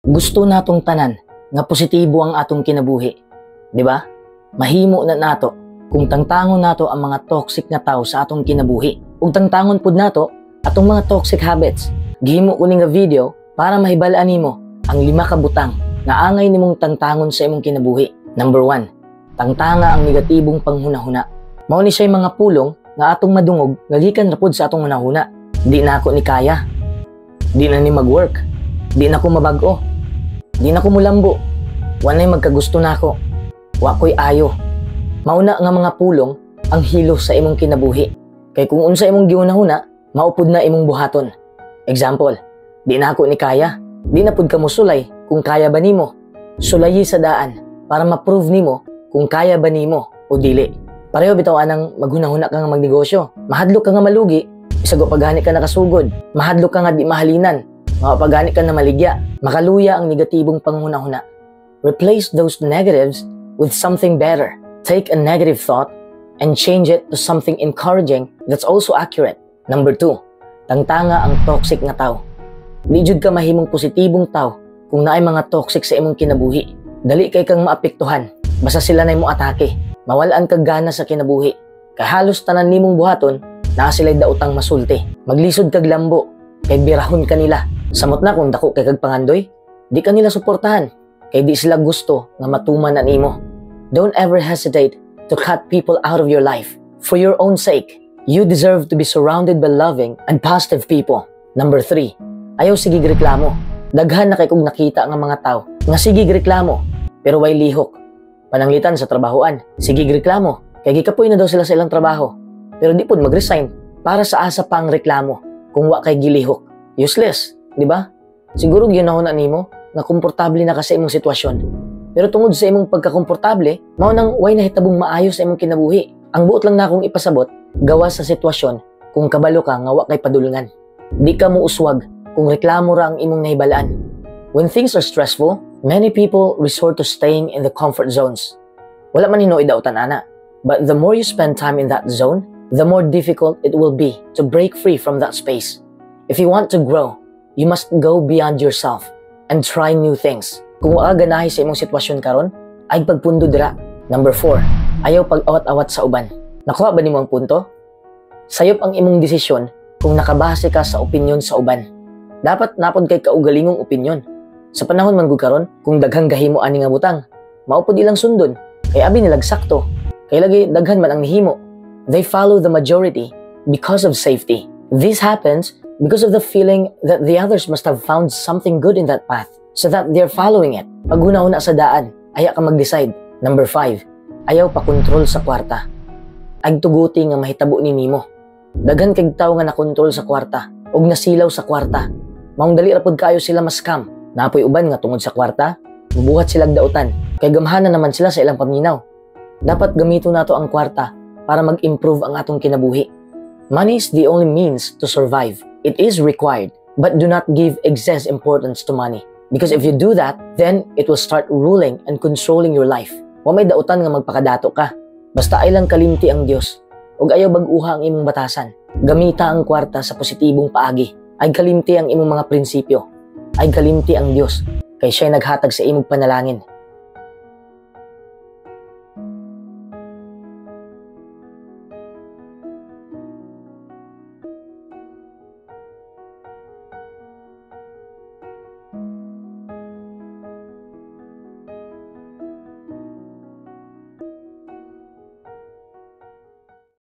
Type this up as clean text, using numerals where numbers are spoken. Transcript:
Gusto natong tanan nga positibo ang atong kinabuhi. Di ba? Mahimo na nato kung tangtangon nato ang mga toxic nga tao sa atong kinabuhi. Ug tangtangon pud nato atong mga toxic habits. Gihimo ko ni nga video para mahibal-an nimo ang lima ka butang nga angay nimong tangtangon sa imong kinabuhi. Number 1, tangtanga ang negatibong panghunahuna. Mao ni siya mga pulong nga atong madungog nga gikan ra pud sa atong hunahuna. "Di na ako ni kaya. Di na ni mag-work. Di na ko mabag-o. Di na ko mulambo. Walay magkagusto nako. Wa ko'y ayo." Mauna nga mga pulong ang hilo sa imong kinabuhi. Kay kung unsa imong gihunahuna, mao pud na imong buhaton. Example, "Di na ako ni kaya." Di na pud ka mosulay kung kaya ba nimo. Sulayi sa daan para ma-prove nimo kung kaya ba nimo o dili. Pareho bitaw anang maghunahuna ka nga magnegosyo. Mahadlok ka nga malugi, bisag wa pa gani ka nakasugod. Mahadlok ka nga di mahalinan, wa pa gani ka namaligya. Makaluya ang negatibong panghunahuna. Replace those negatives with something better. Take a negative thought and change it to something encouraging that's also accurate. Number 2, tangtanga ang toxic nga tao. Di jud ka mahimong positibong tao kung naay mga toxic sa imong kinabuhi. Dali kay kang maapektuhan. Basta sila na mo atake. Mawalaan kag gana sa kinabuhi. Kay halos tanan nimong buhaton, naa sila'y daotang masulti. Maglisod kag lambo, kay birahon ka nila. Samot na kung dako kay kag pangandoy, di ka nila suportahan. Kay di sila gusto nga matuman ang imo. Don't ever hesitate to cut people out of your life. For your own sake, you deserve to be surrounded by loving and positive people. Number 3, ayaw sige reklamo. Daghan na kay kog nakita nga mga tao nga sige reklamo pero way lihok. Pananglitan sa trabahoan, sige reklamo kay gikapoy na daw sila sa ilang trabaho. Pero di pud mag-resign. Para sa asa pa ang reklamo kung wa kay gilihok? Useless, di ba? Siguro gihunahuna nimo nga komportable na ka sa imong sitwasyon. Pero tungod sa imong pagkakomportable, mao nang way nahitabong maayo sa imong kinabuhi. Ang buot lang nakong ipasabot, gawas sa sitwasyon kung kabalo ka nga wa kay padulngan. Di ka mo uswag kung reklamo ra ang imong nahibalaan. When things are stressful, many people resort to staying in the comfort zones. Wala man hinuoy dautan ana. But the more you spend time in that zone, the more difficult it will be to break free from that space. If you want to grow, you must go beyond yourself and try new things. Kung wa ka ganahi sa imong sitwasyon karon, ay pagpundo dira. Number 4, ayaw pag-awat-awat sa uban. Nakuha ba nimo ang punto? Sayop ang imong desisyon kung nakabase ka sa opinyon sa uban. Dapat naa pod kay kaugalingong opinyon. Sa panahon man gud karon, kung daghang gahimo ani nga butang, mao pud ilang sundon. Kay abi nilag sakto. Kay lagi daghan man ang nihimo. They follow the majority because of safety. This happens because of the feeling that the others must have found something good in that path so that they're following it. Paghuna-huna sa daan, aya ka mag-decide. Number 5, ayaw pa kontrol sa kwarta. Ag tuguti nga mahitabo ni nimo. Daghan kag tawo nga nakontrol sa kwarta ug nasilaw sa kwarta. Maong dali ra pud kaayo sila ma-scam. Naa poy uban nga tungod sa kwarta, mubuhat sila dautan. Kay gamhanan naman sila sa ilang paminaw. Dapat gamiton nato ang kwarta para mag-improve ang atong kinabuhi. Money is the only means to survive. It is required, but do not give excess importance to money. Because if you do that, then it will start ruling and controlling your life. Wa may dautan nga magpakadato ka. Basta ay lang kalimti ang Dios. Ug ayaw bag-uha ang imong batasan. Gamita ang kwarta sa positibong paagi. Ay kalimti ang imong mga prinsipyo. Ay kalimti ang Dios kay siya'y naghatag sa imong panalangin.